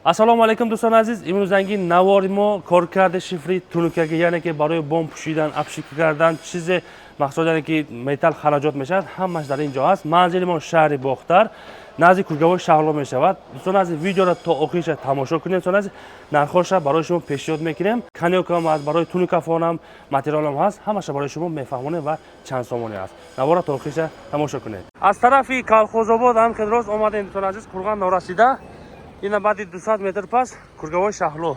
Ассалому алайкум, дӯстони азиз. Имрӯзанги навори мо коркарди шифри тунукагӣ, яъне ки барои бом пӯшидан, обшивка кардан, чизе мақсуд, яъне ки металл хараҷот мешавад, ҳамаш дар ин ҷо ҳаст. Манзили мо шаҳри Бохтар, назди кургаҳои Шаҳло мешавад. Дӯстони азиз, видеоро то охириша тамошо кунед. Дӯстони азиз, нархҳоша барои шумо пешниҳод мекунем. Конёкам ҳаст, барои тунукафонам материалам ҳаст, ҳамаша барои шумо мефаҳмонем ва чанд сомонӣ аст. Навора то охириша тамошо кунед. Аз тарафи Калхозобод ҳам хеле рост омадем, дӯстони азиз, Қурған норасида, ина баъди 200 метр пас кургавои Шаҳло,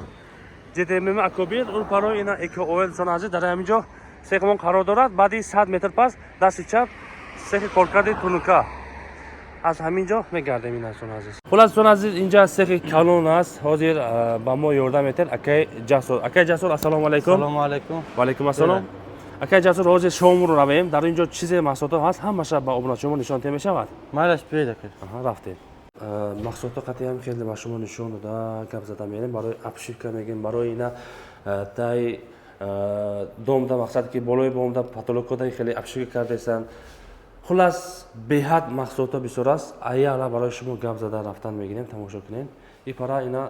ЖДММ Акобир, урпаро ина Эко Ойл. Дӯстони азиз, дар ҳамин ҷо цехмон қарор дорад. Баъди 100 метр пас дасти чап цехи коркарди тунука, аз ҳамин ҷо мегардем ина, дӯстони азиз. Хулас, дӯстони азиз, инҷа цехи калон аст. Ҳозир ба мо ёрдам метиҳад акаи Ҷасур. Акаи Ҷасур, ассалому алайкум. Салому алайкум. Ва алайкум ассалом, акаи Ҷасур. Ҳозир шомро равем, дар ин ҷо чизе маҳсулото ҳаст, ҳамаша ба обуначиён нишон диҳа мешавад. Майлаш, биёед, ака. Аҳа, рафтем. Маҳсулото қатъиам хеле ба шумо нишон дода, гап зада мерем. Барои обшивка мегем, барои ина тай домда, мақсад ки болои бомда, потолокода хеле обшивка кардесанд. Хулас, беҳад маҳсулото бисёр аст. Аяла барои шумо гап зада рафтан мегирем, тамошо кунем. И пара ина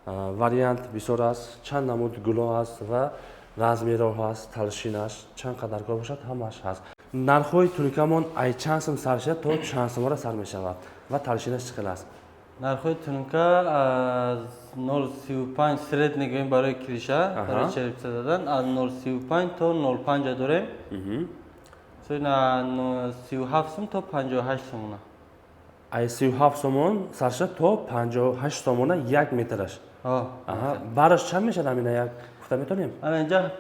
вариант бисёр аст, чанд намуд гуло ҳаст ва размерҳо ҳаст, толщинаш чанд қадар кор бошад, ҳамааш ҳаст. Нархҳои тунукамон ай чанд сум сар шуда то чанд сумора сар мешавад ва толщинаш чӣ хел аст? Нархҳои тунука аз 0,35, средний гӯем, барои крыша, барои черепица задан аз 0,35 то 0,5 дорем. 37 сум то 58 сомона. Ай 37 сомон сар шуда то 58 сомона як метраш? Бараш чанд мешавад, ҳамина як гуфта метавонем? Ана инҷа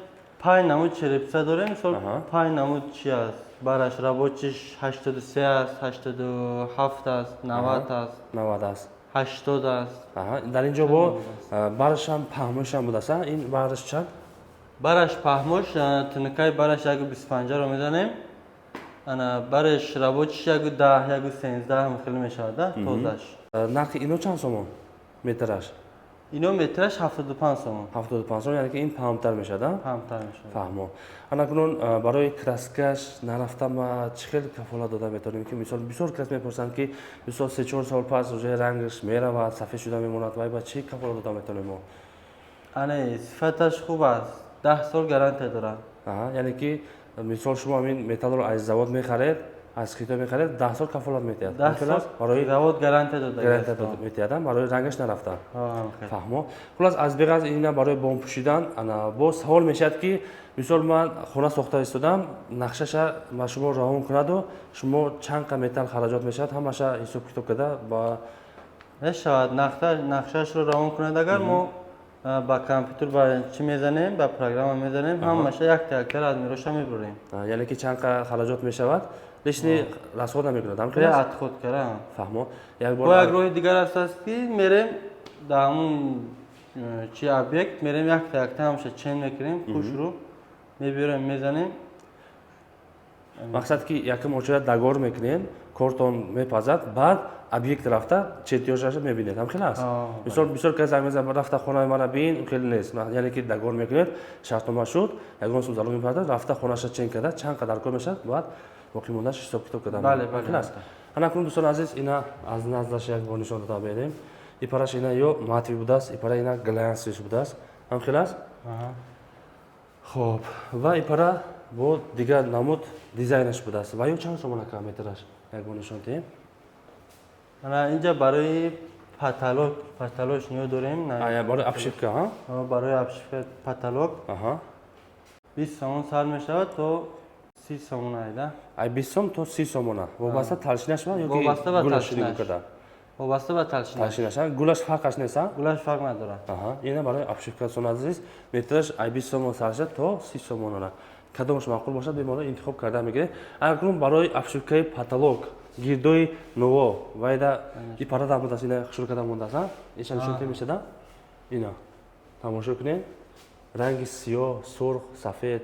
панҷ намуд черепица дорем, мисол, панҷ намуд чи аст. Бараш рабочиш 83 аст, 87 аст, 90 аст. 90 аст. 80 аст. Дар ин ҷо бо барашам паҳмошам будааст, ин бараш чанд? Бараш паҳмош, тунукаи бараш 1,25-ро мезанем. Ана бараш рабочиш 1,10, 1,13 хеле мешавад, тозаш. Нархи ино чанд сомон метраш? Ино метраш 75 сомон. 75 сомон, яъне ки ин паҳмтар мешавад, а? Паҳмтар мешавад. Фаҳмо. Анакунун барои краскаш нарафта ма чӣ хел кафолат дода метавонем, ки мисол бисёр кас мепурсанд, ки мисол 3-4 сол пас уже рангаш меравад, сафед шуда мемонад, вай ба чӣ кафолат дода метавонем мо? Ане, сифаташ хуб аст, 10 сол гарантия дорад. Яъне ки мисол шумо ҳамин металлро аз завод мехаред, аз Хитой мехаред, 10 сол кафолат метиҳад? 10 сол барои завод гарантия дода. Гарантия метиҳад барои рангаш нарафта. Фаҳмо. Хулас, аз беғарз ина барои бом пӯшидан, ана боз савол мешавад, ки мисол ман хона сохта истодам, нақшаша ба шумо равон кунаду шумо чанд қа металл хараҷот мешавад, ҳамаша ҳисоб китоб карда ба Мешавад, нақшаашро равон кунад агар, мо ба компютер ба чӣ мезанем, ба программа мезанем, ҳамаша якта якта размероша мебурем. Яъне ки чанд қа хараҷот мешавад, лишний расход намекунад? Отход кара. Фаҳмо. Бо як роҳи дигар аст, ки мерем дар ҳамун чи объект, мерем, якта якта ҳамаша чен мекунем, хушрӯ мебиёрем, мезанем. Мақсад ки якум очередь договор мекунем, кортон мепазад, баъд объект рафта чертёжаша мебинед, ҳам хел аст. Мисол, бисёр кас занг мезанад: «Рафта хонаи мара бин». Хеле нест, яъне ки договор мекунед, шартнома шуд, ягон сум залог мепардад, рафта хонаша чен карда, чанд қадар кор мешавад, баъд боқимондааш ҳисоб китоб карда. Аст. Ана кунун, дӯстони азиз, ина аз наздаш як бор нишон дода берем. Ипараш ина ё матовый будааст, ипара ина глянцевый будааст, ҳам хел аст. Хоб, ва ипара бо дигар намуд дизайнаш будааст. Ва ё чанд сомона ка метраш, як бор нишон диҳем. Ана инҷа барои потолок, потолок ниёз дорем. Барои обшивка? Барои обшивка потолок 20 сомон сар мешавад то 30 сомон айда. Ай 20 сом то 30 сомона, вобаста толщинаш ва ё? Вобаста ба толщинаш. Вобаста ба толщинаш. Толщинаш. Гулаш фарқаш нест? Гулаш фарқ надорад. Ина барои обшивка, дӯстони азиз, метраш ай 20 сомон сар шуда то 30 сомонона. Кадомаш маъқул бошад, бемалол интихоб карда мегиред. Акнун барои обшивкаи потолок гирдои ново вайда и парада будааст, ина хушрӯ карда мондааст, иша нишон мешада. Ина тамошо кунед, ранги сиёҳ, сурх, сафед,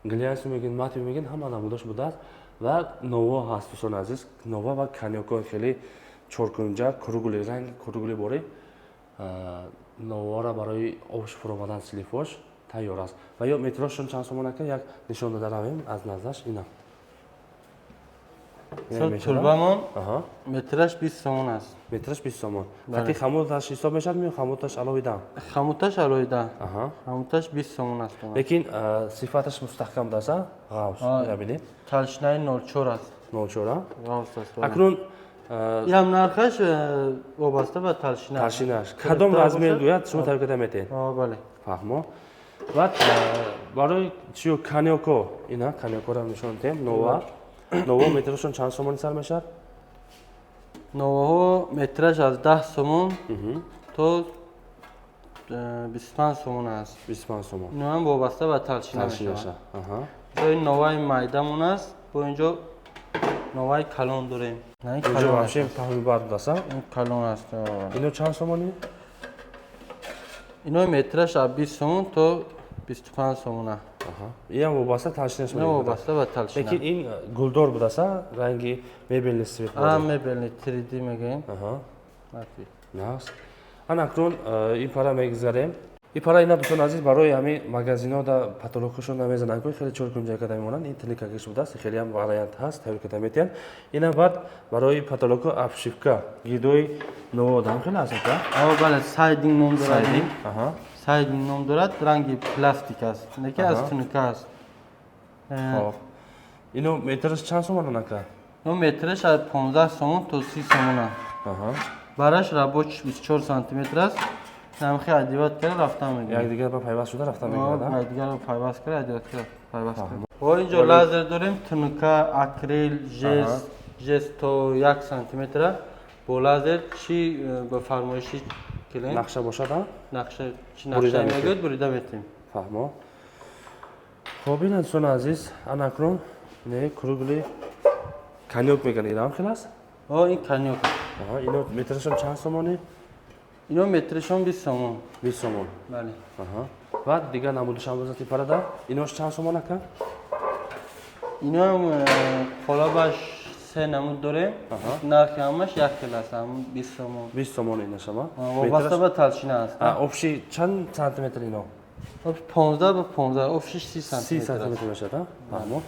глянц мегин, матовый мегин, ҳама намудош будааст ва ново ҳаст, дӯстони азиз. Нова ва конёко хеле чоркунҷа, круглый, ранги круглый бори новора барои обш фуромадан, слив-ош тайёр аст. Ва ё метрошон чанд сомон ака, як нишон дода равем аз наздаш ина. Турбамон метраш 20 сомон аст. Метраш 20 сомон. Хати хамуташ ҳисоб мешавад ё хамуташ алоҳида? Хамуташ алоҳида. Хамуташ 20 сомон аст. Лекин сифаташ мустаҳкам аст, ғавс. Бинед. Толщинаи 0,4 аст. 0,4? Ғавс аст. Акнун ям нархаш вобаста ба толщина. Толщинаш. Кадом размер гӯяд, шумо тайёр карда метаҳед? Бале. Фаҳмо. Баъд барои чиё конёко, ина конёкоро нишон диҳем, нова. Нова метрашон чанд сомони сар мешавад? Новаҳо метраш аз 10 сомон то 25 сомон аст. 25 сомон. Иноам вобаста ба толщина мешавад. Ин новаи майдамон аст. Бо инҷо новаи калон дорем. Инҷо вообще паҳлӯи бар будааст? Ин калон аст. Ино чанд сомони? Ино метраш аз 20 сомон то 25 сомона. Инам вобаста толщинаш. Ино вобаста ба толщина. Лекин ин гулдор будааст, ранги мебельный цвет. Мебельный 3D мегӯем. Наст. Ана акнун ин пара мегузарем. Ин пара ина, дӯстони азиз, барои ҳамин магазинҳо да потолокашон намезананд, ку хеле чоркунҷа карда мемонанд. Ин тиликакиш будааст, хеле ҳам вариант ҳаст, тайёр карда метиҳанд. Ина баъд барои потолоко обшивка гирдои ново дам хеле аст, а? Бале, сайдинг ном дорад. Сайдинг ном дорад, ранги пластик аст, лекин аз тунука аст. Хоб. Ино метраш чанд сомон, ака? Ино метраш аз 15 сомон то 30 сомон аст. Бараш рабочий 24 сантиметр аст. Намхи одевать карда рафтан мегирад. Якдигар ба пайваст шуда рафтан мегирад. Якдигарро пайваст карда, одевать карда пайваст карда. Бо инҷо лазер дорем, тунука, акрил, жест, жест то 1 сантиметр бо лазер чи ба фармоиши клиент нақша бошад, а? Нақша чи нақша мегӯяд, бурида метем. Фаҳмо. Хоб, ин дӯстони азиз, ана акнун не круглый конёк мегӯянд, инам хел аст? О, ин конёк. Ино метрашон чанд сомонӣ? Ино метрашон 20 сомон. 20 сомон. Бале. Баъд дигар намудашам бозати парада. Инош чанд сомон, ака? Иноам қолабаш се намуд дорем. Нархи ҳамаш як хел аст, ҳамун 20 сомон. 20 сомон инашама? Вобаста ба толщина аст. Общий чанд сантиметр ино? 15 ба 15, общий 30 сантиметр. 30 сантиметр мешавад, фаҳмо.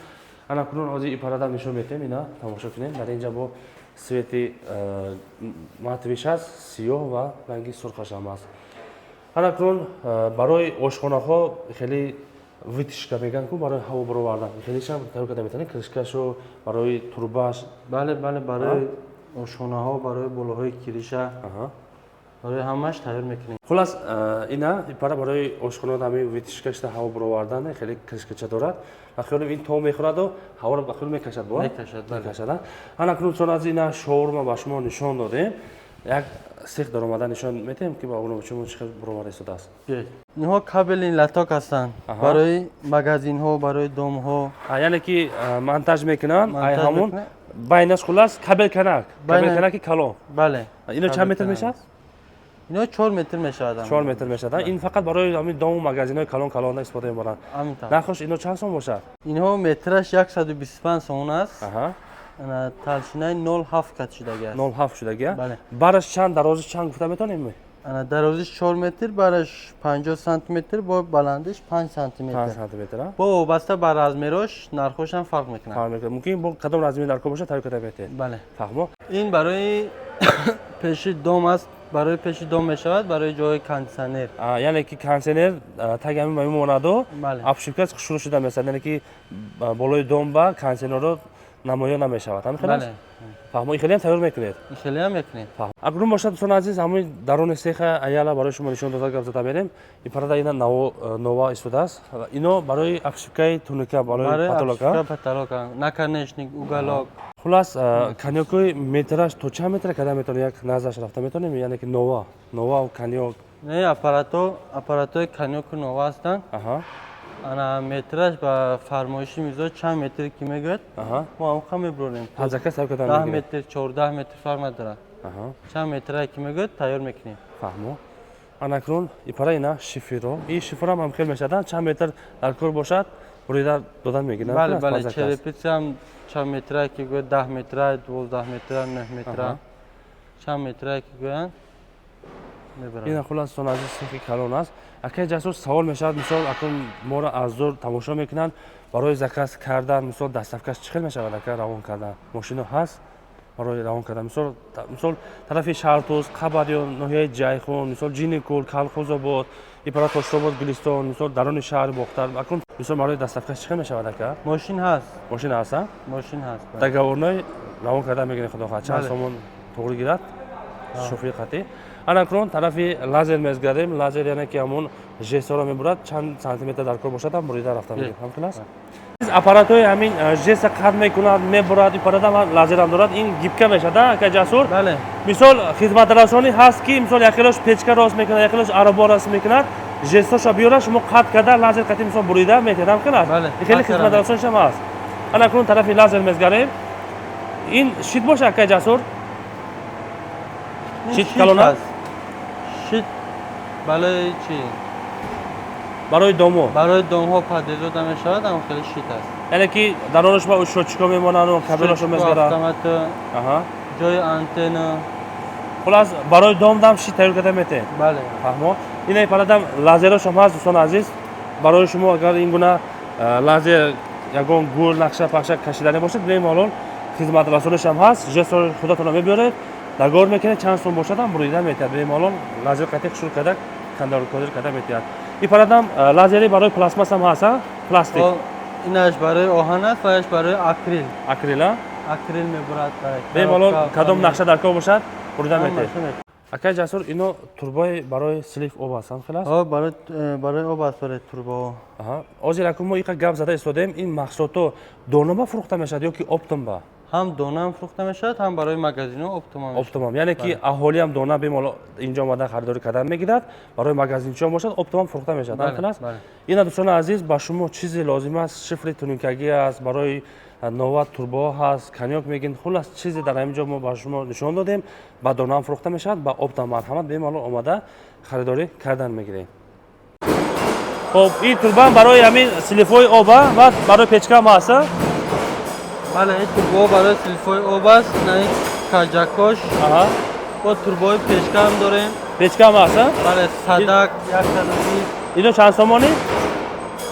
Ана кунун ҳозир и парада нишон метиҳем, ина тамошо кунем. Дар инҷа бо цвети матовиш аст, сиёҳ ва ранги сурхаш ҳам аст. Ана кунун барои ошхонаҳо хеле вытяжка мегӯянд ку, барои ҳаво баровардан хелешам тайёр карда метавонем, крышкашу барои трубаш. Бале, бале, барои ошхонаҳо, барои болоҳои крыша, барои ҳамаш тайёр мекунем. Хулас, ина пара барои ошхона ҳамин вытяжкашда ҳаво баровардан хеле крышкача дорад. Ба хиёлам ин то мехӯраду ҳаворо ба хиёл мекашад, бо мекашад. Мекашад. Ана кунун, дӯстони азиз, ина шаурма ба шумо нишон додем. Як сех даромада нишон метиҳем, ки ба шумо чӣ хел бароварда истодааст. Инҳо кабели лоток ҳастанд барои магазинҳо, барои домҳо. Яъне ки монтаж мекунанд, ай ҳамун байнаш, хулас, кабел канак, кабел канаки калон. Бале. Ино чанд метр мешавад? Ино 4 метр мешавад. 4 метр мешавад. Ин фақат барои ҳамин дому магазинҳои калон калон истифода мебаранд. Нархош ино чанд сом бошад? Инҳо метраш 125 сомон аст. Толщинаи 0,7 кат шудаги аст. 0,7 шудаги. Бараш чанд, дарозиш чанд гуфта метавонем? Ана дарозиш 4 метр, бараш 50 сантиметр, бо баландиш 5 сантиметр. 5 сантиметр. Бо вобаста ба размерош нархошам фарқ мекунад. Фарқ мекунад. Мумкин бо кадом размер нархо бошад, тайёр карда метавонед. Бале. Фаҳмо. Ин барои пеши дом аст, барои пеши дом мешавад, барои ҷои кондитсионер. Яъне ки кондитсионер таги ҳамин мемонаду обшивка шурӯъ шуда месад, яъне ки болои дом ба кондитсионерро намоён намешавад, ҳамин хел аст? Фаҳмо. Ин хелеам тайёр мекунед? Ин хелеам мекунем. Акнун бошад, дӯстони азиз, ҳамин даруни сеха аяла барои шумо нишон дода гап зада мерем. Ин парада ина нова истодааст. Ино барои обшивкаи тунука, барои потолока. Потолока, наконечник, уголок. Хулас, конёкои метраш то чанд метра када метавонем, як назарш рафта метавонем, яъне ки нова конёк? Не, аппарато, аппаратои конёку нова ҳастанд. Ана метраш ба фармоиши мизоҷ чанд метр ки мегӯяд, мо ҳамқа мебурорем. 10 метр, 14 метр, фарқ надорад. Чанд метрае ки мегӯяд, тайёр мекунем. Фаҳмо. Анакнун ипара ина шиферо, ин шиферам ҳам хел мешавад, чанд метр дар кор бошад, бурида додан мегиранд? Бале, бале, черепицаам чанд метрае ки гӯяд, 10 метра, 12 метра, 9 метра, чанд метрае ки гӯянд. Мебарад. Ина, хулас, дӯстони азиз, сехи калон аст. Акай Ҷасур, савол мешавад, мисол, акун моро аз дур тамошо мекунанд, барои заказ кардан, мисол, доставкаш чӣ хел мешавад, ака? Равон кардан мошино ҳаст барои равон кардан, мисол, тарафи Шаҳртуз, Қабат ё ноҳияи Ҷайхун, мисол, Ҷиникул, Калхозобод, Ипара, Тошробод, Гулистон, мисол, даруни шаҳри Бохтар, акун, мисол, барои доставкаш чӣ хел мешавад, ака? Мошин ҳаст. Мошин ҳаст, а? Мошин ҳаст, бале. Договорной равон кардан мегирем, худо хоҳад, чанд Бале. сомон туғри гирад шофири қатӣ. Ана акнун тарафи лазер мезгардем. Лазер, яъне ки ҳамон жестьҳоро мебурад, чанд сантиметр дар кор бошад ҳам, бурида рафта мегирад. Ҳам аст, аппаратҳои ҳамин жеста қат мекунад, мебурад, ипарадам лазерам дорад. Ин гибка мешавад, ака Ҷасур? Бале. Мисол, хизматрасонӣ ҳаст, ки, мисол, якелош печка рост мекунад, якелош аробо рост мекунад, жестҳоша биёрад, шумо қат карда, лазер қати, мисол, бурида метиҳад, ҳам хел аст? Бале, хеле қат карда. Хизматрасонишам ҳаст. Ана акнун тарафи лазер мезгарем. Ин щит боша, акай Ҷасур? Ин Щит калон аст? ҳаст. Щит барои чӣ? Барои домо. Барои домҳо, подъездода мешавад, ҳам хеле щит аст. Яъне ки даронаш ба счётчико мемонану кабелошо мезгарад. Автомат, ҷои антенна. Хулас, барои дом дам щит тайёр карда метаҳед. Бале. Фаҳмо. Ина парадам лазерошам ҳаст, дӯстони азиз. Барои шумо агар ин гуна лазер ягон гул, нақша пақша кашидани бошад, бемалол хизматрасонишам ҳаст. Жестҳои худатонро мебиёред, договор мекунед, чанд сум бошад ҳам, бурида метиҳад. Бемалол лазер қатӣ хушур карда, кандакозир карда метиҳад. Ин парадам лазери барои пластмасс ҳам ҳаст, а? Пластик. О, инаш барои оҳан аст ва аш барои акрил. Акрил, а? Акрил мебурад барои Бемалол коробка, кадом панел. нақша дар кор бошад, бурида Ҳама метиҳад. метиҳад. Акай Ҷасур, ино турбои барои слив об аст, ҳам хел аст? О, барои об аст, барои турбаҳо. Аҳа. Ҳозир акун мо иқа гап зада истодем, ин маҳсулото дона ба фурӯхта мешавад ё ки оптом ба? Ҳам донаам фурӯхта мешавад, ҳам барои магазинҳо оптом мешавад. Оптом ам, яъне ки аҳолиам дона бемалол инҷо омада харидорӣ кардан мегирад, барои магазинчиҳо бошад, оптом ам фурӯхта мешавад, ҳам Бале, хел аст? Бале. Ина, дӯстони азиз, ба шумо чизе лозим аст, шифри тунукагӣ аст, барои нова турбоҳо ҳаст, коньяк мегин, хулас, чизе дар ҳамин ҷо мо ба шумо нишон додем, ба донаам фурӯхта мешавад, ба оптом, марҳамат, бемалол омада харидорӣ кардан мегирем. Хоб, ин турбаам барои ҳамин сливҳои оба ва барои печкаам ҳаст, а? Бале, ин турбаҳо барои сливҳои об аст, на ин каҷакош. Бо турбои печкаам дорем. Печкаам ҳаст, а? Бале, садак, 120. Ино чанд сомонӣ?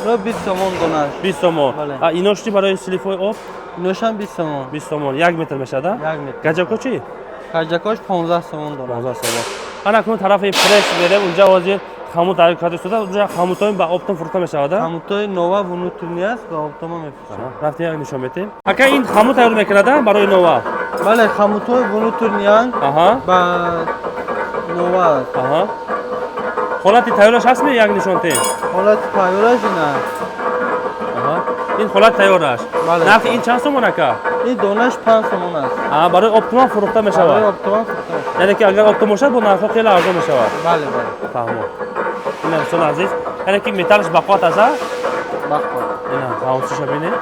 Ино 20 сомон донаш. 20 сомон. Бале. А ино шуди барои сливҳои об? Иношам 20 сомон. 20 сомон, 1 метр мешавад, а? 1 метр. Гаҷако чӣ? Каҷакош 15 сомон донаш. 15 сомон. Ана акнун тарафи пресс мерем. Унҷа ҳозир хомут тайёр карда истода. Унҷа хомутҳои ба оптом фурӯхта мешавад, а? Хомутои нова внутренний аст, ба оптом а мефурӯшад. Рафтем, як нишон метем. Ака, ин хомут тайёр мекунад, а, барои нова? Бале, хомутои внутреннийанд. Ба нова аст. Аҳа, ҳолати тайёраш ҳастми, як нишон тем? Ҳолати тайёраш ина. Аҳа, ин ҳолат тайёраш. Бале. Нархи ин чанд сомон, ака? Ин донаш 5 сомон аст. А, барои оптом ам фурӯхта Барои мешавад? Оптом ам фурӯхта мешавад. Яъне ки агар оптом бошад, бо нархҳо хеле арзон мешавад. Бале. Фаҳмо. Ина, дӯстони азиз, яъне ки металлаш бақувват аст, а? Бақувват. Ина ҳавсиша бинед.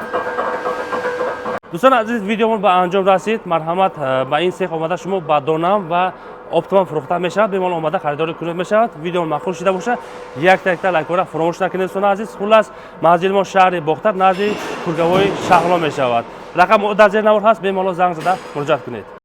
Дӯстони азиз, видеомон ба анҷом расид. Марҳамат, ба ин сех омада, шумо ба донам ва оптом ам фурӯхта мешавад, бемалол омада харидорӣ кунед мешавад. Видео маъқул шида бошад, якта якта лайкҳоро фаромӯш накунед, дӯстони азиз. Хуллас, манзили мо шаҳри Бохтар, назди кургавои Шаҳло мешавад. Рақам дар зери навор ҳаст, бемалол занг зада муроҷиат кунед.